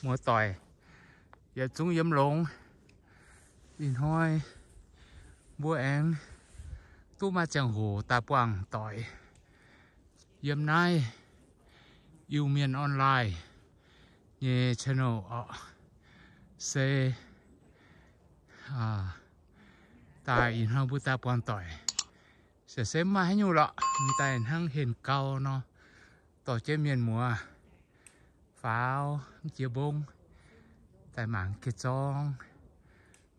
muoz-doic yietc zungv yiem longx. Ih hnoi mbuo aengx duqv maaih ziangh hoc daaih buangh doic yiem naaiv Iu-Mienh Online nyei channel orqc. Se daaih ih hnoi mbuo daaih buangh doic, se se mv maaih haaix nyungc lorqc, m'daaih hnangv henh gau nor, dorh jienv mienh muoz faaux m'jiex mbong daaih mangc geh zorng,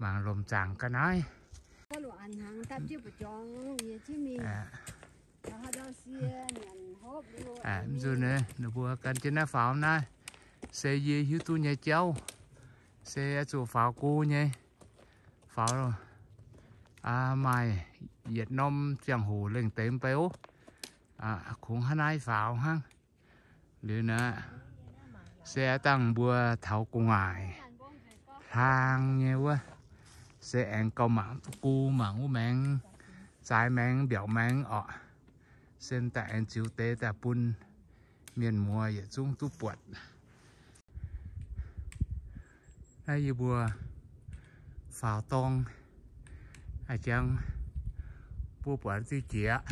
mangc lomc zaangc ga'naaiv. Mv nzunc ninh mbuo gan jienv naaiv faaux naaiv, se yie hiuv duqv nyei jauv, se oix zuqc faaux go nyei, faaux maaih yietc norm ziangh hoc lengh deix mv bei oc. Kungx hnangv naaiv faaux hnangv. Liuz naaiv se aav dangh mbuo taux gu'nguaaic hlang nyei wuov, se aengx gauh mangc duqv gu, mangc wuov maengx, zaaix maengx, mbiaauc maengx orqc. Se daaih aengx ziux deix daaih bun mienh muoz yietc zungv duqv buatc. Naaiv yie mbuo faaux dorng, a'jang mbuo buatc diuh jiex,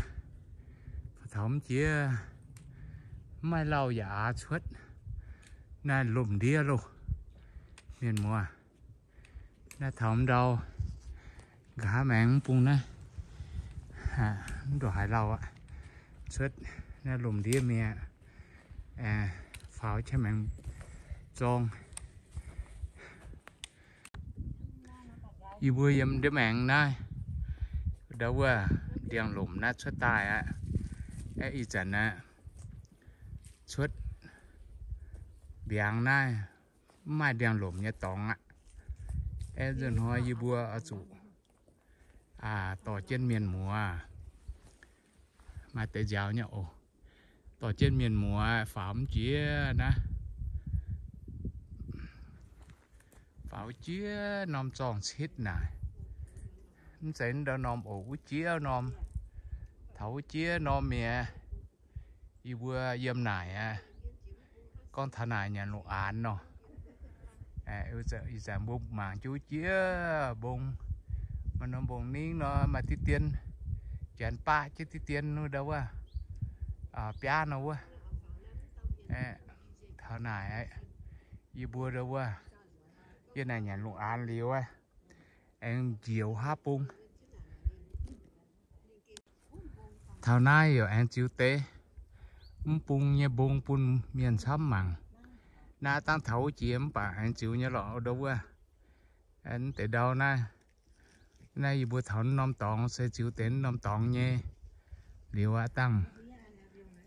taux m'jiex mv maaih lauh yaac aax cuotv, naaiv lomh ndiev loh. Mienh muoz, naaiv taux m'ndau nqa'haav maengx mv bung naaiv, mv ndongc haaix lauh aqv, cuotv naaiv lomh ndiev mi'aqv. Faaux qaqv maengx zorng. Yie mbuo yiem ndiev maengx naaiv, ndau wuov ndiangx-lomc naaiv cuotv daaih aqv. Aeqv, ih zanc aqv, cuotv mbiaangx naaiv mv maaih ndiangx-lomc nyei dorngx aqv. Aeqv, nzunc hnoi yie mbuo oix zuqc dorh jienv mienh muoz, maaih deix nziaaux nyei oc, dorh jienv mienh muoz faaux m'jiex naaiv, faaux jiex norm zorng-citv naaic. Mv zeiz ndau norm oc, wuov jiex norm, taux wuov jiex norm mi'aqv. Yie mbuo yiem naaic aqv, gorngv taux naaic nyanc lungh aanx nor. Ih zanc mbuo mangc jienv wuov jiex mbong, maaih norm mbong ningv nor, maaih diqv dien, janx baqv jienv diqv dien wuov ndau wuov, biaav nor wuov. Taux naaic, yie mbuo ndau wuov, yie naaic nyanc lungh aanx liuz aqv, aengx njoux haav bung. Taux naaiv yaac aengx ziux deix mv bung nyei mbong bun mienh camv mangc. Naaiv dangh taux wuov jiex mv baac aengx ziux nyei lorqc ndau wuov. Deix ndau naaiv, naaiv yie mbuo taux norm dorngx se ziux deix norm dorngx nyei. Liuz aqv dangh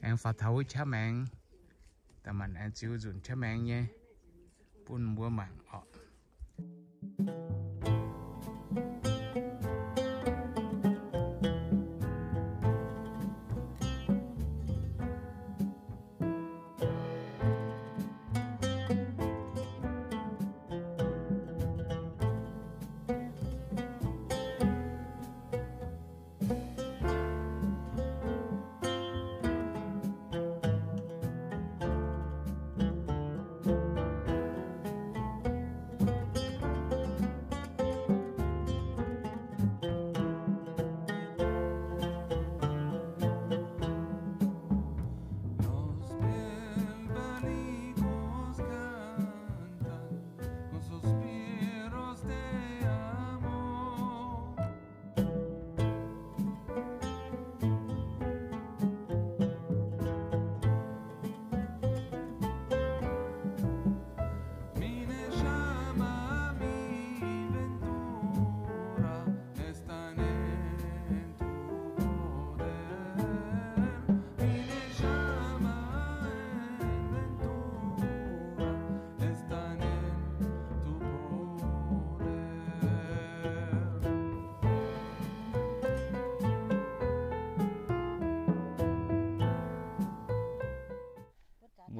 aengx faaux taux wuov qaqv maengx, da'maanc aengx ziux nzunc qaqv maengx nyei bun mbuo mangc orqc.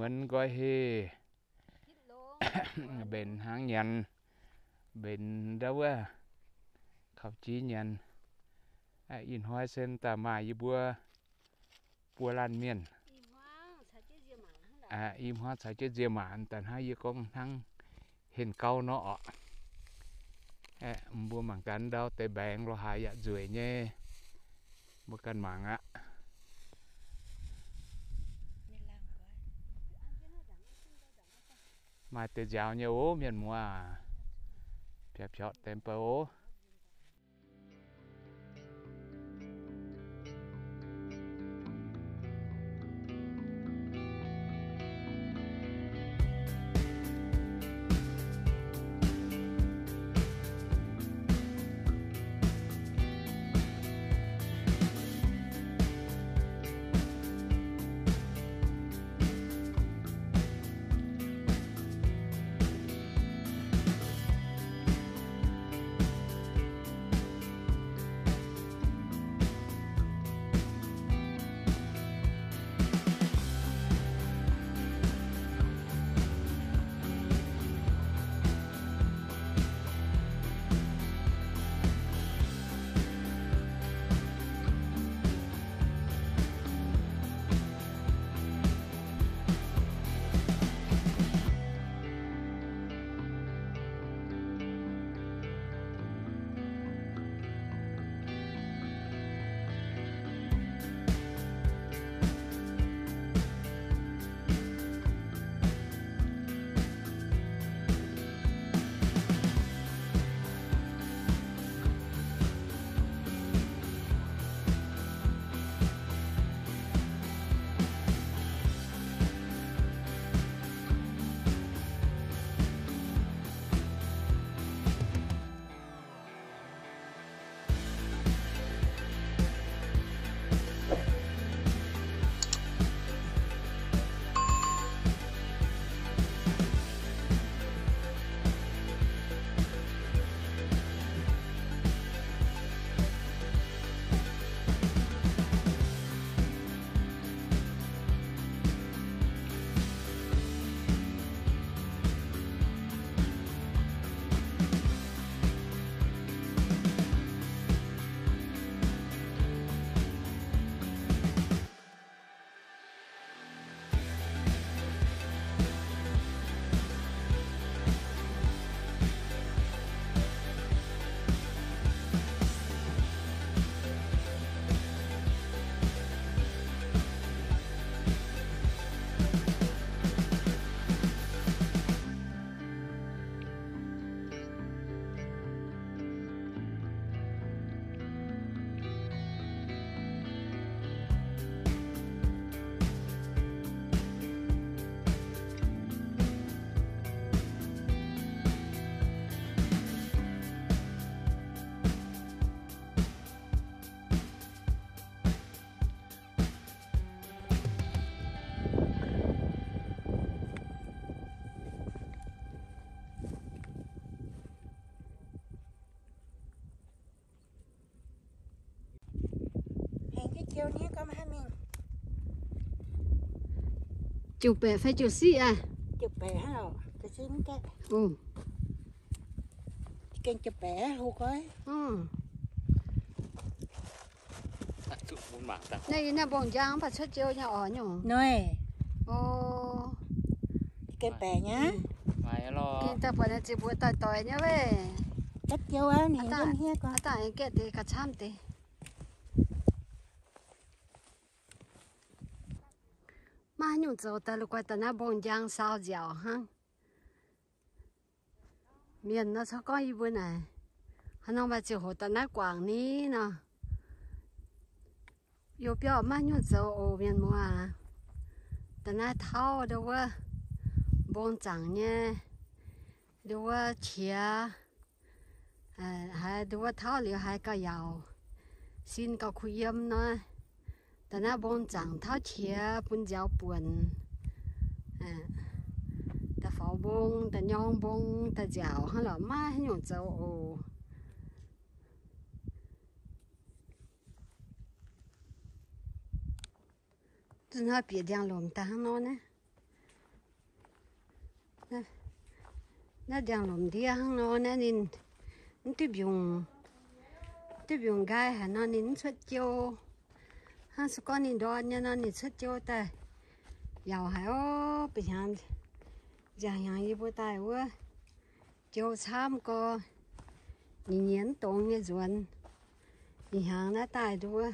Muonz nqoi heh, mbenc hnaangx nyanc, mbenc ndau wuov, kauv-jiex nyanc. Ih hnoi se daaih maaih yie mbuo buo laanh mienh. i hmuangv caux jienv nziemc maanc daaih hnangv yie gorngv hnangv henh gauv nor oc. Mbuo mangc gaax ndau deix mbaengx lo haaix yaac nzueic nyei. Mbuo ganh mangc aqv. Maaih deix nziaaux nyei oc, mienh muoz. Biaux biaux deix bou oc. Jauv-baeqc fai jauv-siqv aqv? Naaiv yie naaiv mbong-njang mv baac cuotv jiou nyei oc nyungc. Gengh baeqc nyei. Gengh daaih buatc naaiv ziex mbuo doic-doic nyei wuov. Aav dangh aengx gaeqv deix gauh camv deix. Maiv haaix nyungc zoux daaih, la'guaih daaih naaiv mbong-njang saau nziaauc hnangv. Mienh nor, caux gorngv yie mbuo naaic, haaix nor maaih ziangh hoc daaih naaiv guangc ni nor. Youh biauv maiv nyungc zoux oc mienh muoz. Da'naaiv tauv ndau wuov mbong zaangc nyei, ndau wuov qiex, haiz ndau wuov tauv liuz haiz gauh yaauc, sin gauh kuh yiem nor. Da'naaiv mbong zaangc tauv qiex bun nziaaux buonc. Da'faaux mbong, da'nyorng mbong, da'nziaauc hnangv lorqc, maiv haaix nyungc zoux oc. Zuqc hnoi bieqc ndiangx-lomc daaih hnangv nor naaiv. Naaiv ndiangx-lomc ndiev hnangv nor naaiv ninh mv duqv mbiungc, duqv mbiungc nqaai haic nor ninh mv cuotv jiou. Hnangv se gorngv ninh ndorn nyei nor ninh cuotv jiou daaih. Yaac haiz orv, bieqc hnyangx, nziaauc hnyangx yie mbuo daaih wuov, jou camv gorx, nyiec nyiec mv dongz nyei nzuonx, ih hnyangx naaiv daaih nduov,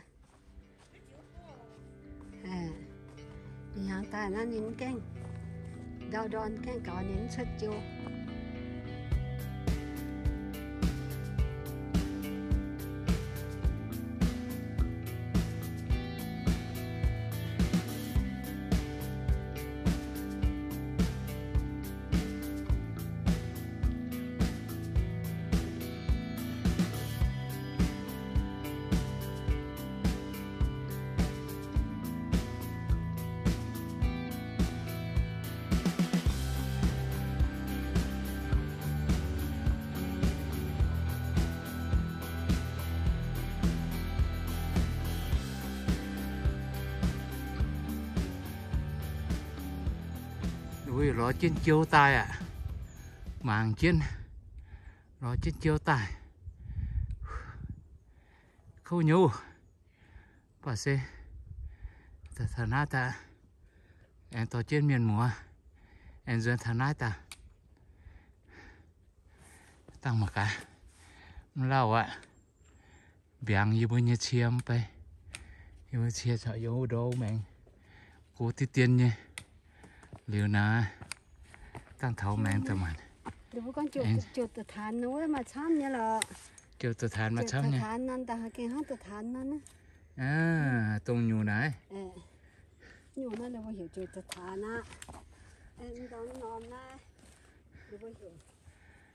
ih hnyangx daaih naaiv ninh gengh ndau ndorn gengh gaux ninh mv cuotv jou. Wuov lorz jienv jou daaih aqv. Mangc jienv, lorz jienv jou daaih. Kouv nyei. Baac se taux naaiv daaih, aengx dorh jienv mienh muoz, aengx nzuonx taux naaiv daaih. Dangh mangc gaax, mv lauh aqv. Mbiaangx yie mbuo nyei cie mv bei. Yie mbuo cie corc yiem wuov ndou maengx, gox deix dien nyei. Liuz naaiv dangh taux maengx daaih maanc. Jouh da'taanx maaih camv nyei. Dongh nyungc naaiv. Nyungc naaiv ninh mbuo heuc jouh da'taanx aqv. Norm naaiv ninh mbuo heuc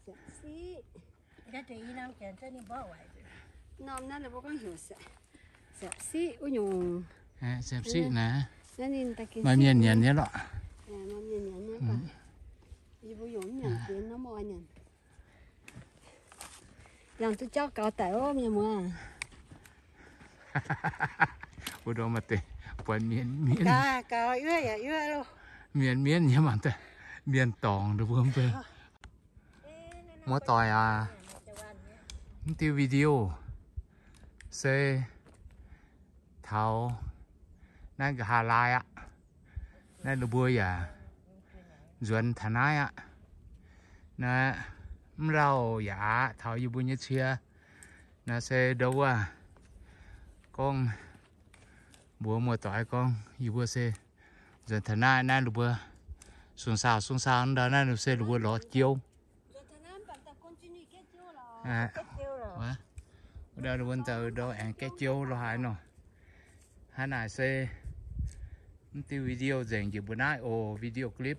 siepv-siqv. Norm naaiv ninh mbuo gorngv heuc siepv-siqv wuov nyungc. Siepv-siqv naaiv, maaih mienh nyanc nyei lorqc. Yie mbuo yungz nyanc dien nor mv oix nyanc. Yangh duqv jauv gaux daic ov, mienh muoz. Wuov ndorm maaih deix buatc mienh mienv, mienh mienv nyei mangc daaih, mienh dorngc ndau mbuo mv bei. Muoz-doic aac, mv diuh video se taux naaiv nqa'haav laai aqv. Naaiv ninh mbuo yaac nzuonx taux naaiv aqv. Naaiv mv lauh yaac aqc taux yie mbuo nyei cie. Naaiv se ndau wuov gorngv, mbuox muoz-doic gorngv yie mbuo se nzuonx taux naaiv, naaiv ninh mbuo sung saauh sung saauh ndau naaiv se ninh mbuo lorz jou. Wuov ndau ninh mbuo ndau ndau aengx gaeqv jou lo haaix nor. Hnangv naaic se mv diuh video nzengc njiec mbuo naaiv oc, video clip.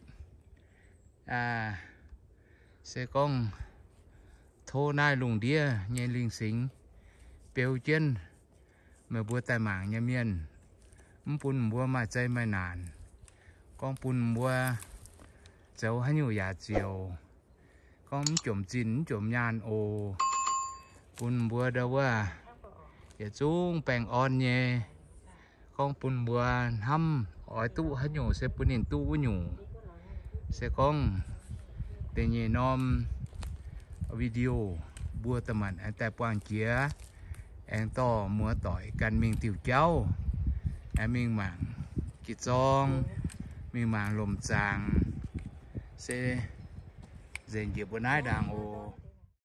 Se gorngv tov naaiv lungh ndiev nyei lingh singx beu jienv meih mbuo daaih mangc nyei mienh, mv bun mbuo maaih zei maaih naanc. Gorngv bun mbuo zoux haaix nyungc yaac ziouc gorngv mv jomc zinh mv jomc nyaanh oc. Bun mbuo ndau wuov yietc zungv baengh orn nyei. Gorngv bun mbuo hnamv oix duqv haaix nyungc se bun ninh duqv wuov nyungc. Se gorngv da'nyeic norm video mbuo da'maanc aengx daaih buangh jiex, aengx dorh muoz-doic ganh mingh diuh jauv, aengx mingh mangc gih zorng, mingh mangc lomc zaangc, se nzengc njiec mbuo naaiv ndaangc oc.